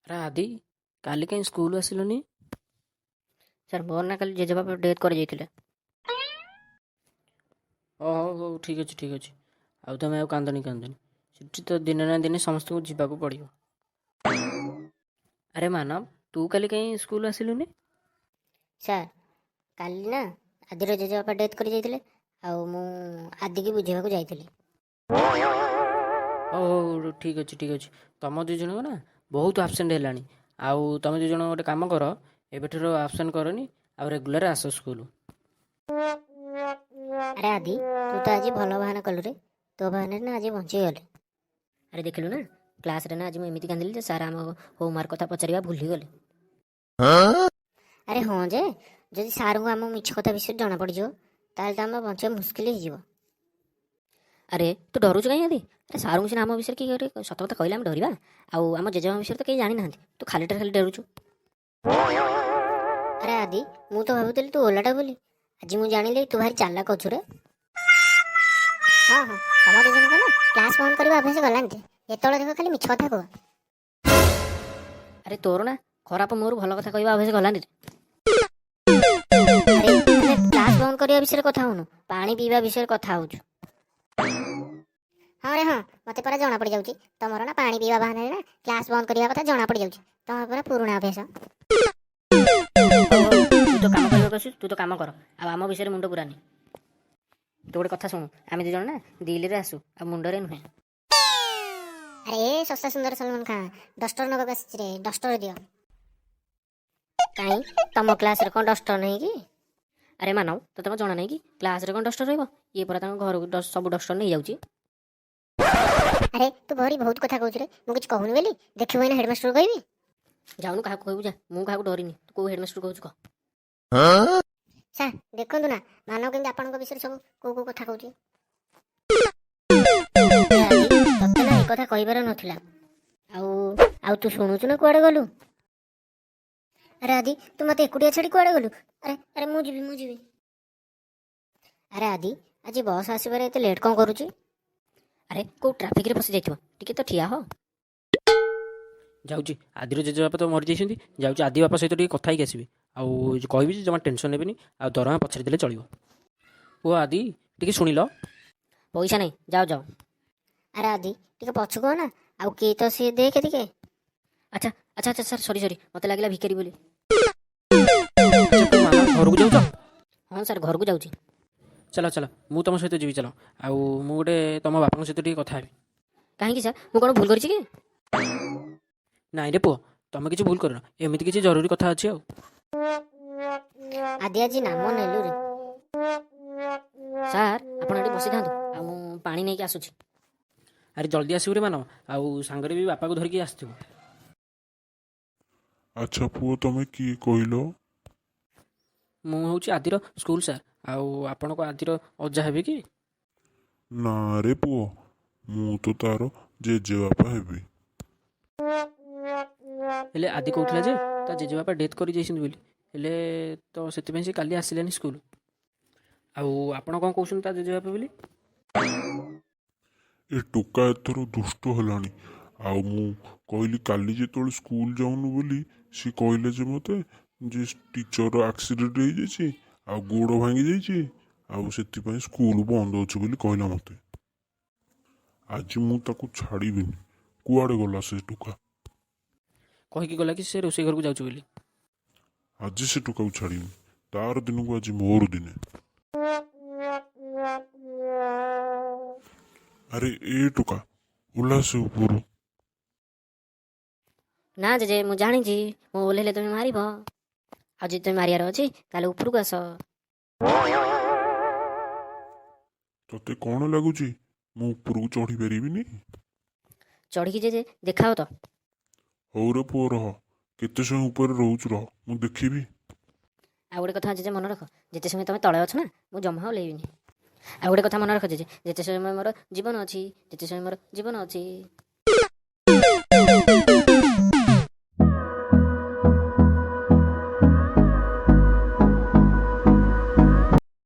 ଆରେ ଆଦି, କାଲି କାହିଁ ସ୍କୁଲ ଆସିଲୁନି? ସାର୍, ମୋର ନା କାଲି ଜେଜେବାପା ଡେଥ୍ କରିଯାଇଥିଲେ। ହଉ ହଉ ହଉ, ଠିକ୍ ଅଛି, ଠିକ୍ ଅଛି। ଆଉ ତମେ ଆଉ କାନ୍ଦନି, କାନ୍ଦନି। ସେଠି ତ ଦିନେ ନା ଦିନେ ସମସ୍ତଙ୍କୁ ଯିବାକୁ ପଡ଼ିବ। ଆରେ ମାନବ, ତୁ କାଲି କାହିଁ ସ୍କୁଲ ଆସିଲୁନି? ସାର୍, କାଲି ନା ଆଦିର ଜେଜେବାପା ଡେଥ୍ କରିଯାଇଥିଲେ ଆଉ ମୁଁ ଆଦିକି ବୁଝେଇବାକୁ ଯାଇଥିଲି। ହଉ ହଉ ହଉ, ଠିକ୍ ଅଛି, ଠିକ୍ ଅଛି। ତମ ଦୁଇ ଜଣଙ୍କ ନା ବହୁତ ଆବସେଣ୍ଟ ହେଲାଣି। ଆଉ ତମେ ଦୁଇ ଜଣ ଗୋଟେ କାମ କର, ଏବେଠାରୁ ଆବସେଣ୍ଟ କରନି ଆଉ ରେଗୁଲାର ଆସ ସ୍କୁଲ। ଆରେ ଆଦି, ତୁ ତ ଆଜି ଭଲ ବାହାନା କଲୁ ରେ। ତୋ ବାହାନାରେ ନା ଆଜି ବଞ୍ଚିଗଲି। ଆରେ ଦେଖିଲୁ ନା, କ୍ଲାସ୍ରେ ନା ଆଜି ମୁଁ ଏମିତି କାନ୍ଦିଲି ଯେ ସାର୍ ଆମ ହୋମୱାର୍କ କଥା ପଚାରିବା ଭୁଲିଗଲେ। ଆରେ ହଁ ଯେ, ଯଦି ସାର୍ଙ୍କୁ ଆମ ମିଛ କଥା ବିଷୟରେ ଜଣାପଡ଼ିଯିବ, ତାହେଲେ ତ ଆମେ ବଞ୍ଚିବା ମୁସ୍କିଲ ହେଇଯିବ। ଆରେ ତୁ ଡରୁଛୁ କାହିଁ ଆଦି? ଆରେ ସାର୍ଙ୍କୁ ସିନା ଆମ ବିଷୟରେ କି ଗୋଟେ ସତ କଥା କହିଲେ ଆମେ ଡରିବା। ଆଉ ଆମ ଜେଜେମା ବିଷୟରେ ତ କେହି ଜାଣିନାହାନ୍ତି। ତୁ ଖାଲିଟାରେ ଖାଲି ଡରୁଛୁ। ଆରେ ଆଦି, ମୁଁ ତ ଭାବୁଥିଲି ତୁ ଓଲାଟା ବୋଲି। ଆଜି ମୁଁ ଜାଣିଲି ତୁ ଭାରି ଚାଲାକ ଅଛୁ ରେ। ହଁ ହଁ, ତମ ଦୁଇ ଜଣଙ୍କ ନା କ୍ଲାସ୍ ବନ୍ଦ କରିବା ଅଭ୍ୟାସ ଗଲାଣି ଯେ, ଯେତେବେଳେ ଦେଖ ଖାଲି ମିଛ କଥା କୁହ। ଆରେ ତୋର ନା ଖରାପ ମୋର ଭଲ କଥା କହିବା ଅଭ୍ୟାସ ଗଲାଣି ରେ। ଆରେ ଆମେ କ୍ଲାସ୍ ବନ୍ଦ କରିବା ବିଷୟରେ କଥା ହଉନୁ, ପାଣି ପିଇବା ବିଷୟରେ କଥା ହଉଛୁ। ହଁ ରେ ହଁ, ମତେ ପରା ଜଣା ପଡ଼ିଯାଉଛି, ତମର ନା ପାଣି ପିଇବା ବାହାନାରେ ନା କ୍ଲାସ୍ ବନ୍ଦ କରିବା କଥା ଜଣା ପଡ଼ିଯାଉଛି। ତମର ପରା ପୁରୁଣା ଅଭ୍ୟାସ। ହଉ ହଉ, ତୁ ତ କାମ କରିବାକୁ ଆସୁଛୁ, ତୁ ତ କାମ କର ଆଉ ଆମ ବିଷୟରେ ମୁଣ୍ଡ ପୁରାନି। ତୁ ଗୋଟେ କଥା ଶୁଣୁ, ଆମେ ଦୁଇ ଜଣ ନା ଦିଲ୍ଲୀରେ ଆସୁ ଆଉ ମୁଣ୍ଡରେ ନୁହେଁ। ଆରେ ଏ ଶସ୍ତା ସୁନ୍ଦର ସଲମାନ ଖାଁ, ଡଷ୍ଟର ନେବାକୁ ଆସିଛି ରେ, ଡଷ୍ଟର ଦିଅ। କାଇଁ, ତମ କ୍ଲାସରେ କ'ଣ ଡଷ୍ଟର ନାହିଁ କି? ଆରେ ମାନବ, ତତେ କ'ଣ ଜଣା ନାହିଁ କି କ୍ଲାସରେ କ'ଣ ଡଷ୍ଟର ରହିବ? ଇଏ ପରା ତାଙ୍କ ଘରକୁ ସବୁ ଡଷ୍ଟର ନେଇଯାଉଛି। ଆରେ ତୁ ଭାରି ବହୁତ କଥା କହୁଛୁ ରେ। ମୁଁ କିଛି କହୁନି ବୋଲି ଦେଖିବୁ, ଏଇନା ହେଡ଼ମାଷ୍ଟର କହିବି। ଯାଉନୁ, କାହାକୁ କହିବୁ ଯା। ମୁଁ କାହାକୁ ଡରିନି। ତୁ କୋଉ ହେଡ଼ମାଷ୍ଟର କହୁଛୁ କହ। ସାର୍, ଦେଖନ୍ତୁ ନା, ମାନବ କେମିତି ଆପଣଙ୍କ ବିଷୟରେ ସବୁ କୋଉ କୋଉ କଥା କହୁଛି। ତତେ ନା ଏ କଥା କହିବାର ନଥିଲା। ଆଉ ଆଉ ତୁ ଶୁଣୁଛୁ ନା? କୁଆଡ଼େ ଗଲୁ? ଆରେ ଆଦି, ତୁ ମତେ ଏକୁଟିଆ ଛାଡ଼ି କୁଆଡ଼େ ଗଲୁ? ଆରେ ଆରେ, ମୁଁ ଯିବି, ମୁଁ ଯିବି। ଆରେ ଆଦି, ଆଜି ବସ୍ ଆସିବାରେ ଏତେ ଲେଟ୍ କ'ଣ କରୁଛି? ଆରେ କୋଉ ଟ୍ରାଫିକରେ ଫସି ଯାଇଥିବ। ଟିକେ ତ ଠିଆ ହ। ଯାଉଛି, ଆଦିର ଜେଜେବାପା ତ ମରିଯାଇଛନ୍ତି। ଯାଉଛି, ଆଦି ବାପା ସହିତ ଟିକେ କଥା ହେଇକି ଆସିବି। ଆଉ କହିବି ଯେ ଜମା ଟେନସନ୍ ନେବେନି ଆଉ ଦରମା ପଛରେ ଦେଲେ ଚଳିବ। ପୁଅ ଆଦି, ଟିକେ ଶୁଣିଲ। ପଇସା ନାହିଁ, ଯାଅ ଯାଅ। ଆରେ ଆଦି, ଟିକେ ପଛକୁ ହ ନା। ଆଉ କିଏ ତ ସିଏ, ଦେଖେ ଟିକେ। ଆଚ୍ଛା ଆଚ୍ଛା ଆଚ୍ଛା ସାର୍, ସରି ସରି, ମୋତେ ଲାଗିଲା ଭିକାରୀ ବୋଲି। ଆଚ୍ଛା, ପୁଅ ମାନବ, ଘରକୁ ଯାଉଛ? ହଁ ସାର୍, ଘରକୁ ଯାଉଛି। ଚାଲ ଚାଲ, ମୁଁ ତୁମ ସହିତ ଯିବି, ଚାଲ। ଆଉ ମୁଁ ଗୋଟେ ତୁମ ବାପାଙ୍କ ସହିତ ଟିକେ କଥା ହେବି। କାହିଁକି ସାର୍, ମୁଁ କ'ଣ ଭୁଲ କରିଛି କି? ନାଇଁ ରେ ପୁଅ, ତମେ କିଛି ଭୁଲ କରିନ। ଏମିତି କିଛି ଜରୁରୀ କଥା ଅଛି ଆଉ। ଆଦି, ଆଜି ନାମ ନେଲୁ ରେ। ସାର୍, ଆପଣ ଏଠି ବସିଥାନ୍ତୁ ଆଉ ମୁଁ ପାଣି ନେଇକି ଆସୁଛି। ଆରେ ଜଲ୍ଦି ଆସିବୁ ରେ ମାନବ, ଆଉ ସାଙ୍ଗରେ ବି ବାପାକୁ ଧରିକି ଆସିଥିବୁ। ଆଚ୍ଛା ପୁଅ, ତମେ କିଏ କହିଲ? ମୁଁ ହେଉଛି ଆଦିର ସ୍କୁଲ ସାର୍। ଆଉ ଆପଣଙ୍କ ଆଦିର ଅଜା ହେବେ କି? ନା ରେ ପୁଅ, ମୁଁ ତ ତାର ଜେଜେବାପା ହେବି। ହେଲେ ଆଦି କହୁଥିଲା ଯେ ତା ଜେଜେବାପା ଡେଥ୍ କରିଯାଇଛନ୍ତି ବୋଲି। ହେଲେ ତ ସେଥିପାଇଁ ସେ କାଲି ଆସିଲେନି ସ୍କୁଲ। ଆଉ ଆପଣ କ'ଣ କହୁଛନ୍ତି ତା ଜେଜେବାପା ବୋଲି? ଏ ଟୋକା ଏଥର ଦୁଷ୍ଟ ହେଲାଣି। ଆଉ ମୁଁ କହିଲି କାଲି ଯେତେବେଳେ ସ୍କୁଲ ଯାଉନୁ ବୋଲି, ସିଏ କହିଲେ ଯେ ମୋତେ ଯେ ଟିଚର ଆକ୍ସିଡେଣ୍ଟ ହେଇଯାଇଛି ଆଉ ଗୋଡ଼ ଭାଙ୍ଗି ଯାଇଛି ଆଉ ସେଥିପାଇଁ ସ୍କୁଲ ବନ୍ଦ ଅଛି ବୋଲି କହିଲା ମୋତେ। ଆଜି ମୁଁ ତାକୁ ଛାଡ଼ିବିନି। କୁଆଡ଼େ ଗଲା ସେ ଟୋକା? କହିକି ଗଲା କି ସେ ରୋଷେଇ ଘରକୁ ଯାଉଛି ବୋଲି। ଆଜି ସେ ଟୋକାକୁ ଛାଡ଼ିବିନି। ତାର ଦିନକୁ ଆଜି ମୋର ଦିନେ। ଆରେ ଏ ଟୋକା, ଓହ୍ଲା ସେ ଉପରୁ। ନା ଜେଜେ, ମୁଁ ଜାଣିଛି, ମୁଁ ଓହ୍ଲେଇଲେ ତମେ ମାରିବ। ଆଉ ଯଦି ତମେ ମାରିବାର ଅଛି, ତାହେଲେ ଉପରକୁ ଆସ। ତତେ କ'ଣ ଲାଗୁଛି, ମୁଁ ଉପରକୁ ଚଢ଼ି ପାରିବିନି? ଚଢ଼ିକି ଜେଜେ ଦେଖାଅ ତ। ହଉ ରେ ପୁଅ, ରହ। କେତେ ସମୟ ଉପରେ ରହୁଛୁ ରହ, ମୁଁ ଦେଖିବି। ଆଉ ଗୋଟେ କଥା ଜେଜେ ମନେ ରଖ, ଯେତେ ସମୟ ତମେ ତଳେ ଅଛ ନା, ମୁଁ ଜମା ଓହ୍ଲେଇବିନି। ଆଉ ଗୋଟେ କଥା ମନେ ରଖ ଜେଜେ, ଯେତେ ସମୟ ମୋର ଜୀବନ ଅଛି, ଯେତେ ସମୟ ମୋର ଜୀବନ ଅଛି।